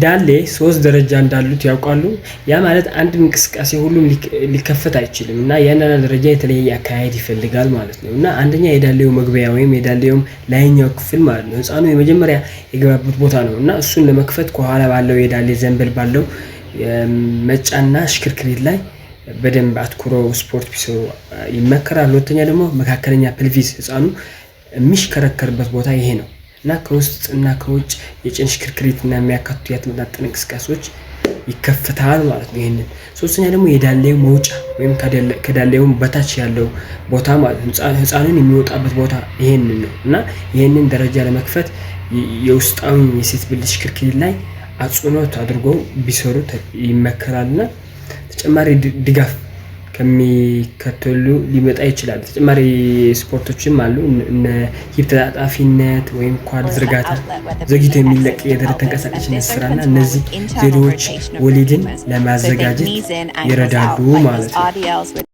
ዳሌ ሶስት ደረጃ እንዳሉት ያውቃሉ? ያ ማለት አንድ እንቅስቃሴ ሁሉም ሊከፈት አይችልም እና እያንዳንዱ ደረጃ የተለየ አካሄድ ይፈልጋል ማለት ነው። እና አንደኛ የዳሌው መግቢያ ወይም የዳሌውም ላይኛው ክፍል ማለት ነው። ህፃኑ የመጀመሪያ የገባበት ቦታ ነው እና እሱን ለመክፈት ከኋላ ባለው የዳሌ ዘንበል ባለው መጫና ሽክርክሪት ላይ በደንብ አትኩሮ ስፖርት ቢሰሩ ይመከራል። ሁለተኛ ደግሞ መካከለኛ pelvis፣ ህፃኑ የሚሽከረከርበት ቦታ ይሄ ነው እና ከውስጥ እና ከውጭ የጭን ሽክርክሪት እና የሚያካትቱ ያልተመጣጠነ እንቅስቃሴዎች ይከፍታል ማለት ነው። ይህንን ሶስተኛ ደግሞ የዳሌው መውጫ ወይም ከዳሌው በታች ያለው ቦታ ማለት ነው። ህፃኑን የሚወጣበት ቦታ ይሄንን ነው እና ይሄንን ደረጃ ለመክፈት የውስጣዊ የሴት ብልት ሽክርክሪት ላይ አጽንኦት አድርጎ ቢሰሩ ይመከራልና ተጨማሪ ድጋፍ ከሚከተሉ ሊመጣ ይችላል። ተጨማሪ ስፖርቶችም አሉ፣ እነ hip ተጣጣፊነት ወይም quad ዝርጋታ፣ ዘግይቶ የሚለቅ የደረት ተንቀሳቃሽነት ስራና እነዚህ ዘዴዎች ወሊድን ለማዘጋጀት ይረዳሉ ማለት ነው።